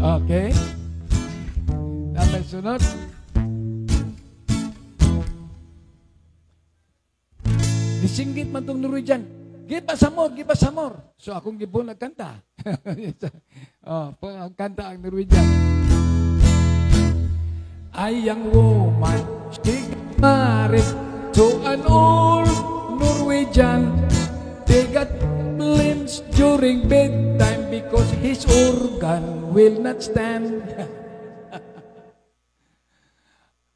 Okay. Dapat sunod. Nisinggit man tong Norwegian. Give us some more, give us some more. So akong gibon nagkanta. Oh, kanta ang Norwegian. A young woman, she got married to an old Norwegian. They got problems during bedtime because his organ will not stand.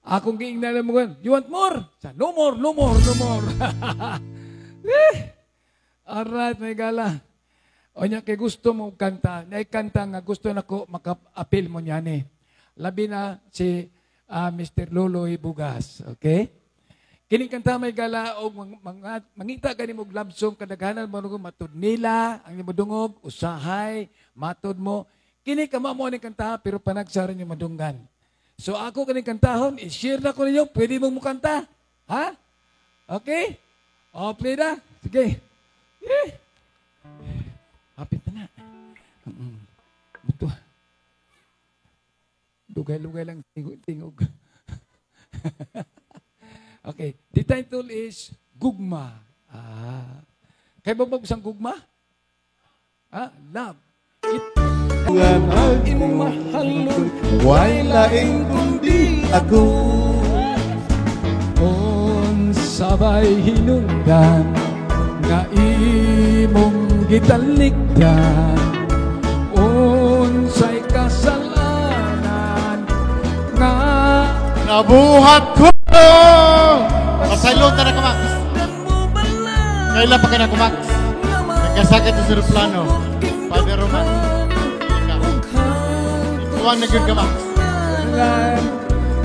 Akong giingnan mo gan, you want more? Sa, no more, no more, no more. Eh, alright, may gala. O niya, kay gusto mo kanta, na kanta nga gusto nako maka-appeal mo niyan eh. Labi na si Mr. Loloy Bugas, okay? Kining kanta may gala og mangita gani mo love song kadaghanan mo nung matud nila ang imo dungog usahay matud mo kini kama mo ning kanta pero panagsara niyo madunggan. So ako kaning kantahon i-share na ko ninyo, pwede mong mukanta. Ha? Okay? O play na. Sige. Eh. Hapit na na. Buto. Lugay-lugay lang tingog. Okay. The title is Gugma. Ah. Kay ba sang gugma? Ah, love. It ang imong mahalon, way laing kundi ako. Unsabay hinungdan nga imong gitalikdan, unsay kasalanan nga nabuhat ko. Pasaylo ta na ka, Max. Kaila pa ka na ko, Max. Nagkasakit sa aeroplano. Padre Roman. Tuwang na gyud ka, Max.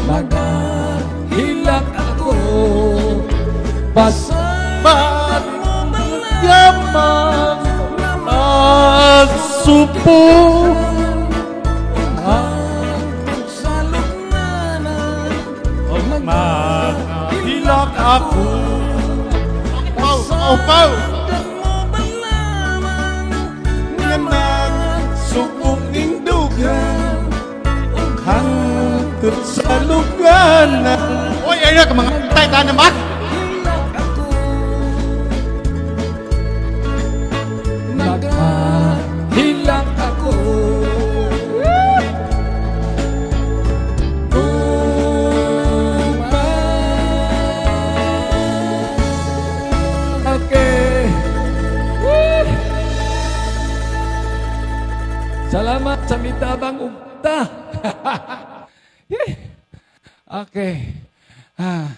Magahilak ako. Basta yamang magsupo. Magahilak ako. Upaw, upaw. Nga magsupong indugan hangtod sa luganan. Oy, ay na, mga tay ta na, Max. Nagahilak ako. Gugma. Okay. Salamat sa mitabang ugta. Okay. Ah,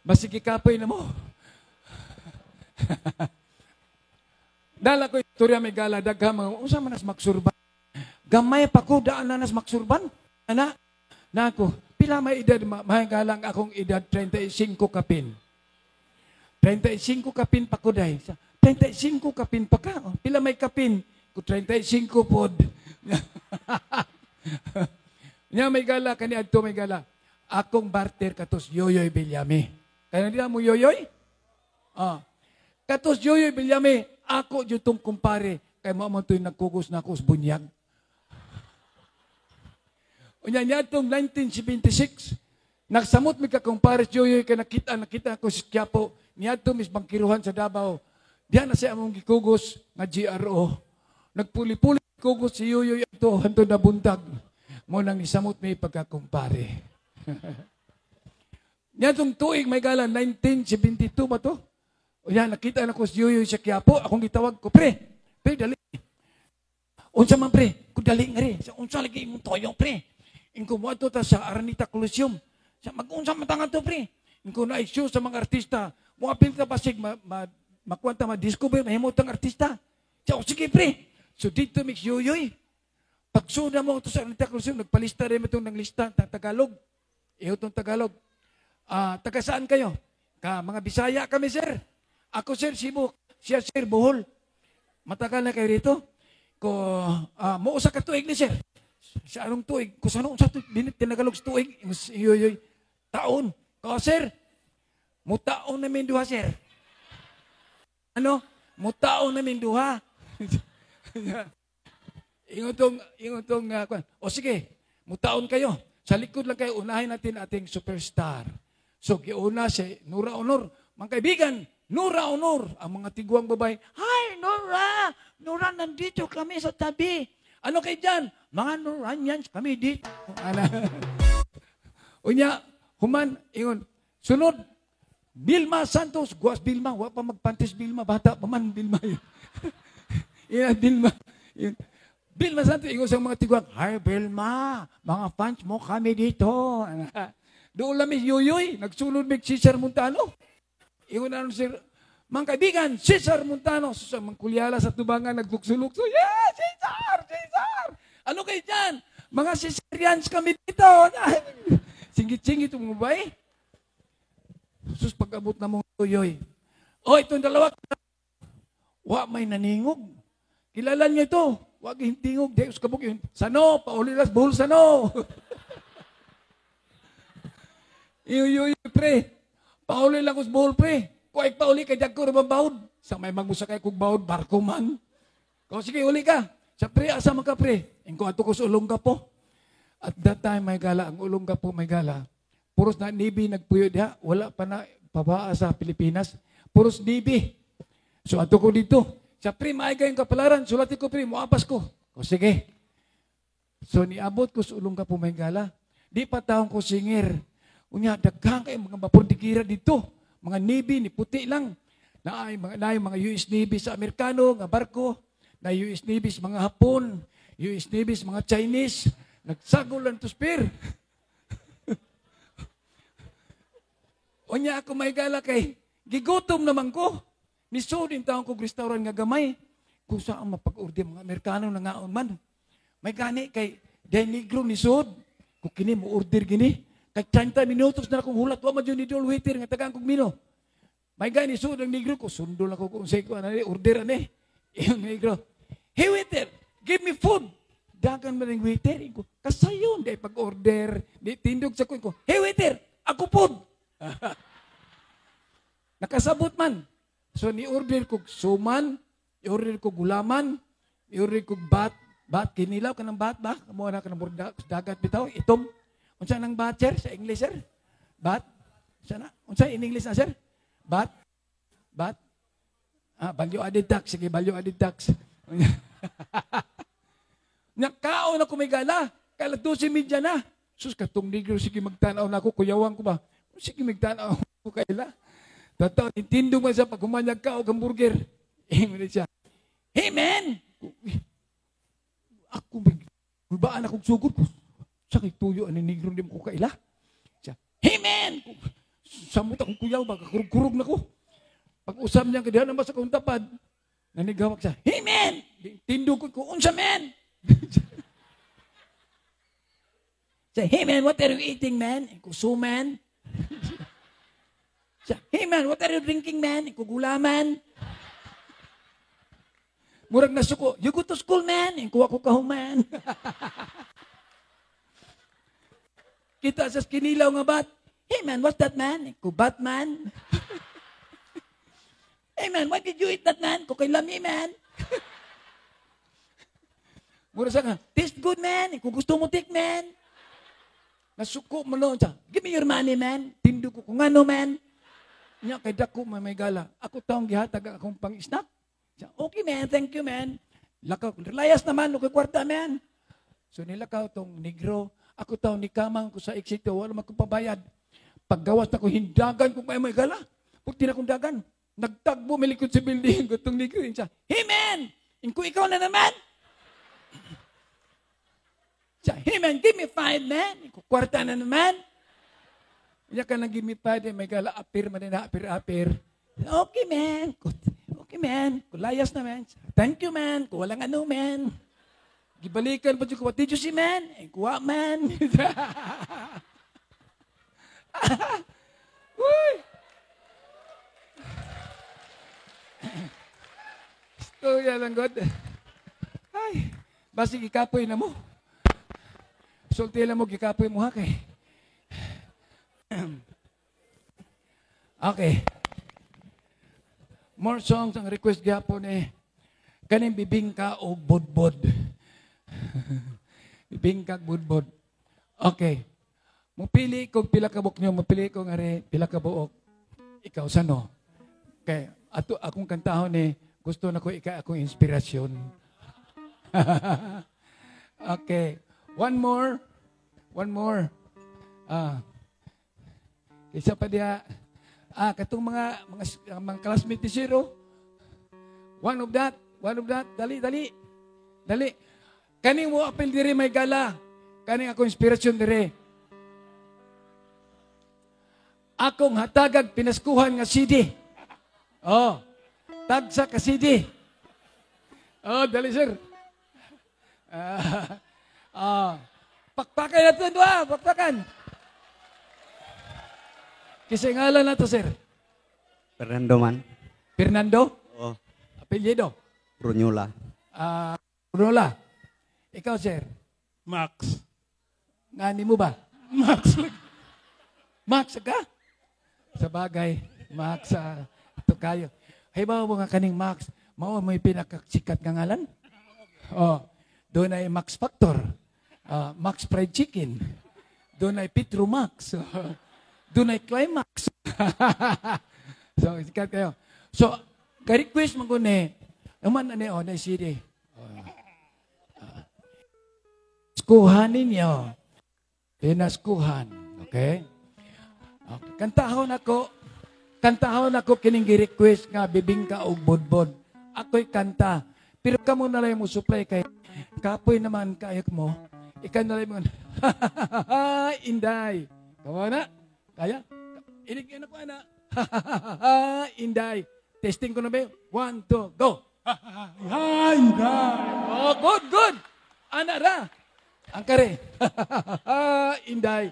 basig ikapoy na mo. Dala ko istorya may gala dagha mga unsa man nas maksurban. Gamay pa ko daan na nas maksurban. Ana nako pila may edad may galang akong edad 35 kapin. 35 kapin pa ko dai. 35 kapin pa ka. Oh, pila may kapin? Ko 35 pod. Nya may gala kani adto may gala. Akong barter katos Yoyoy Villame. Kaya hindi mo Yoyoy? Ah. Katos Yoyoy Villame, ako jud tong kumpare kay mao man to'y nagkugos nako sa bunyag. Unya niya tong 1976, nagsamot mi ka kumpare Yoyoy kay nakita ako sa Quiapo, niadto mis bangkiruhan sa Davao. Diha na siya among gikugos nga GRO. Nagpuli-puli kugos si Yoyoy ato hantod na buntag. Mo nang nisamot mi pagkakumpare. Niya tong tuig may gala 1972 ba to? Unya nakita na ko si Yoyoy sa Quiapo, akong gitawag ko, pre, pre dali. Unsa man pre, ko dali nga ri. Sa unsa lagi imong toyo pre? Ingko moadto ta sa Araneta Coliseum. Sa mag-unsa man ta ngadto pre? Ingko na issue sa mga artista. Moapil ta basig makuan ta ma-discover mahimot ang artista. Sa o, sige pre. So dito mix Yoyoy. Pagsuda mo ito sa Araneta Coliseum, nagpalista rin itong ng lista ng Tagalog. Iyo itong Tagalog. Taga saan kayo? Ka, mga Bisaya kami, sir. Ako, sir, Cebu. Siya, sir, Bohol. Matagal na kayo rito. Ko, muusa ka tuig ni, sir. Sa anong tuig? Kung sa anong sa tuig? Binit, tinagalog sa tuig. Yoyoy. Taon. Ko, sir, mutaon namin duha, sir. Ano? Mutaon namin duha. Ingon tong, o sige, mutaon kayo. Sa likod lang kayo, unahin natin ating superstar. So, giuna si Nora Aunor. Mga kaibigan, Nora Aunor, ang mga tiguang babae, "Hi, Nora! Nora, nandito kami sa tabi. Ano kayo dyan?" "Mga Noranians kami dito." Ana. Unya, human, ingon, sunod, Vilma Santos, guwas Vilma, wa pa magpantis Vilma, bata pa man Vilma. Ina Vilma. Yun. Vilma Santos, ingon sa mga tiguang, "Hi Vilma, mga fans mo kami dito." Doon lang mi Yuyuy, nagsunod mig Cesar Montano. Ingon na sir, mga kaibigan, Cesar Montano, sa mga kulyala sa tubangan, naglukso-lukso, "Yeah, Cesar, Cesar! Ano kayo dyan?" "Mga Cesarians kami dito." Singit-singit mo ba eh? Sus, pag-abot na mong tuyoy. Oh, itong dalawa. Wa may naningog. Kilala niyo ito. Wag hintingog. Di, kabuk yun. Sano, pauli las buhol sano. Iyo, pre. Pauli lang ko sa buhol, pre. Kuay pauli kay dagko ra bahod. Sa may magmusakay kog bahod, barko man. Ko sige, uli ka. Sa pre, asa man ka, pre? Ingko ato ko sa Olongapo. At that time, may gala, ang Olongapo may gala. Puros na Navy nagpuyo diha, wala pa na pabaa sa Pilipinas. Puros Navy. So ato ko dito. Sa pre, maay kayong kapalaran. Sulati ko, pre, moapas ko. O sige. So niabot ko sa Olongapo may gala. Di pa taong ko singer. Unya, daghang kay mga bapordikira dito. Mga Navy, ni puti lang. Naay mga US Navy sa Amerikano, nga barko. Na US Navy sa mga Hapon. US Navy sa mga Chinese. Nagsagol lang to spear. Unya ako may gala kay gigutom naman ko. Nisod in taong kog restaurant nga gamay. Kung saan mapag-order mga Amerikano na ngaon man. May gani kay de negro nisod. Kung kini mo order gini. Kay 30 minutos na akong hulat. Wa man ni dol waiter nga tagaan kog mino. May gani sud ang negro ko. Sundol ako kung unsay ko ano order ani. Yung negro. "Hey waiter, give me food." Dagan man ang waiter. Ingo, kasayon di pag-order. Di tindog sa ko. "Hey waiter, ako food." Nakasabot man. So ni-order kog suman, i-order kog gulaman, i-order kog bat, bat kinilaw kanang bat ba? Kamo na kanang burda, dagat bitaw, itom. Unsa nang bat sir sa English sir? Bat? Unsa na? Unsa in English na sir? Bat? Bat? Ah, value added tax. Sige, value added tax. Nakaon na kumigala. Kala 12:30 na. Sus, katong negro, sige magtanaw na ako, kuyawan ko ba? Sige magtanaw ko kaila. Tataw, intindog man siya pag humanyag ka o hamburger. Ingon siya, "Hey man!" Ako, gulbaan akong sugod ko. Sakit tuyo, ani negro, hindi mo ko kaila. Siya, "Hey man!" Samot akong kuyaw, baka kurug-kurug na ko. Pag-usap niya, kaya naman sa kong tapad, nanigawak siya, "Hey man!" Tindog ko, "Unsa man?" Siya, "Hey man, what are you eating, man?" Kuso man. Siya, "Hey man, what are you drinking, man?" Kugulaman. Murag nasuko, "You go to school, man." Kuha ko kahuman. Kita sa kinilaw nga bat. "Hey man, what's that, man?" Kubat man. "Hey man, why did you eat that, man?" Kukay lami, man. Mura siya nga, "Taste good, man. Kung gusto mo, take, man." Nasuko mo noon siya, "Give me your money, man." Tindog ko kung ano, man. Nya, kay dako may gala. Ako taong gihatag ang akong pang-snack. Siya, "Okay, man. Thank you, man." Lakaw, layas naman, okay, kwarta, man. So nilakaw tong negro. Ako taong nikamang ko sa exit, wala man kong pabayad. Paggawas na ko, hindagan ko may gala. Puti na kong dagan. Nagtagbo, may likod sa building. Gutong negro. Siya, "Hey, man! Ingko ikaw na naman." Siya, "Hey, man, give me 5, man. Ingko kwarta na naman." Iya ka nang give me 5, eh, may gala, apir man din, apir, apir. "Okay, man. Okay, man. Kulayas na, man. Thank you, man. Kung walang ano, man." Gibalikan pa ko, "What did you see, man?" Eh, kuha, man. Uy! Storya lang, God. Ay, basig ikapoy na mo. Sulti lang mo, gikapoy mo, ha, kay. Okay. More songs ang request gyapon eh. Kaning bibingka og bodbod. Bibingkag budbod. Okay. Mupili kog pila ka buok nyo, mupili ko nga rin pila ka buok. Ikaw sa no. Kay ato akong kantahon ni gusto na ko ika akong inspirasyon. Okay. One more. One more. Isa pa diha. Katong mga classmate ni Zero. One of that. One of that. Dali, dali. Dali. Kaning mo apil diri may gala. Kaning akong inspirasyon diri. Akong hatagag pinaskuhan nga CD. Oh. Tagsa ka CD. Oh, dali sir. Pakpakan natin doa, pakpakan. Kasi ngalan na to, sir. Fernando man. Fernando? Oo. Apelyido? Brunyola. Brunyola. Ikaw, sir? Max. Ngani mo ba? Max. Max ka? Sa bagay, Max, ito kayo. Hey, ba mo nga kaning Max, mao may pinakasikat nga ngalan? Oh, doon ay Max Factor. Max Fried Chicken. Doon ay Petro Max. Doon ay Climax. So, sikat kayo. So, ka-request man ko ni, naman na ni, oh, na CD. Skuhan ninyo. Pinaskuhan. Okay? Okay. Kantahon ako kining gi-request nga bibingka og budbod. Ako'y kanta. Pero kamo na lang mo supply kay kapoy naman kaayok mo. Ikaw na lang mo. Inday. Kamu na? Kaya? Inig na ko ana. Inday. Testing ko na ba? 1, 2, go. Inday. Oh, good, good. Ana ra. Ang kare. Inday.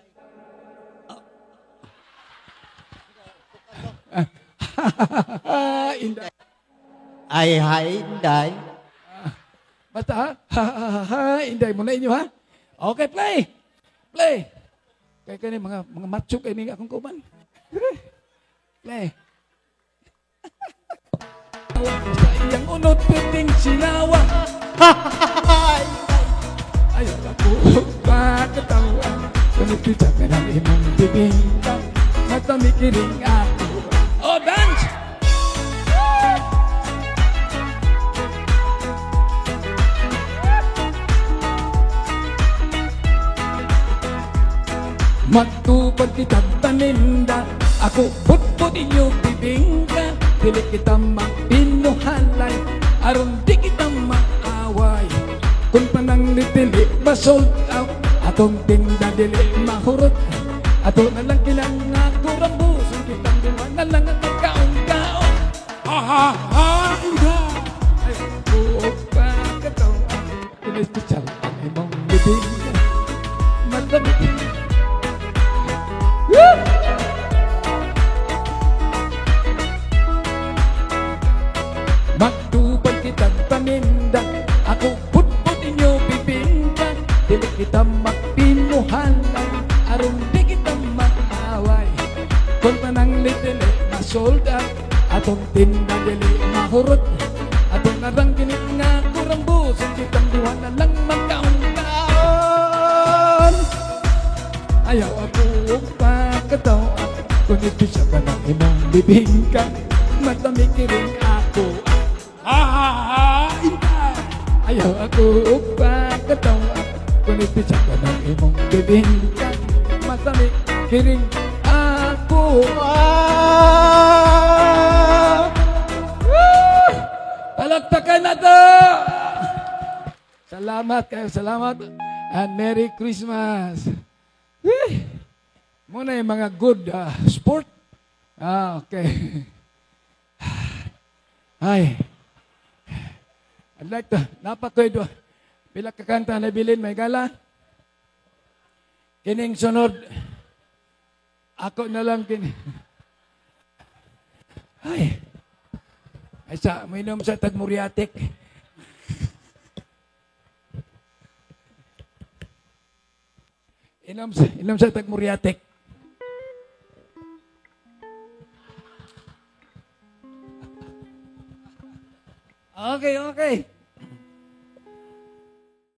Inday. Ay, hay, Inday. Basta ha? Inday mo na inyo ha? Okay, play. Play. Kaya kani mga macho kay ning akong kauban. Play. Sa iyang unot piting sinawa. Ayaw ako pakatawa. Kunit sa kanang imong bibingka. Matamikiring ako. Oh, dance! Magtupad kitang paninda. Ako putput inyo bibingka. Dili kita mapinuhalay. Aron di kita maaway. Kung pananglitili ba sold out. Atong tinda dili mahurot. Ato na lang kinangako rambuson. Kitang duwa na lang ang magkaong-kaong. Ha ha ha inday. Ay, buok pa katawa. Inespesyal ang imong bibingka. Malamig. Woo! Magtupad kitang paninda. Ako putput inyo bibingka. Dili kita magpinuhalay. Aron di kita mag-away. Kung pananglitili ma-sold out. Atong tinda dili mahurot. Atong narang ginit nga kurambuson. Kitang duha na lang magkaong-kaon. Ayaw ako pakatawa. Kung ito siya ka ng imong bibingka. Matamikiring ako. Ha ha ha inday. Ayaw ako pakatawa. Kung ito siya ka ng imong bibingka. Matamikiring ako. Woo! Palakpakan na to! Salamat kayo, salamat. And Merry Christmas. Wee! Muna yung mga good sport. Okay. Ay. I'd like to, napakoy do. Pila ka kanta na bilin, may gala. Kining sunod. Ako na lang kini. Ay. Ay sa, mainom sa Tagmuriatic. Inom sa Tagmuriatic. Okay, okay.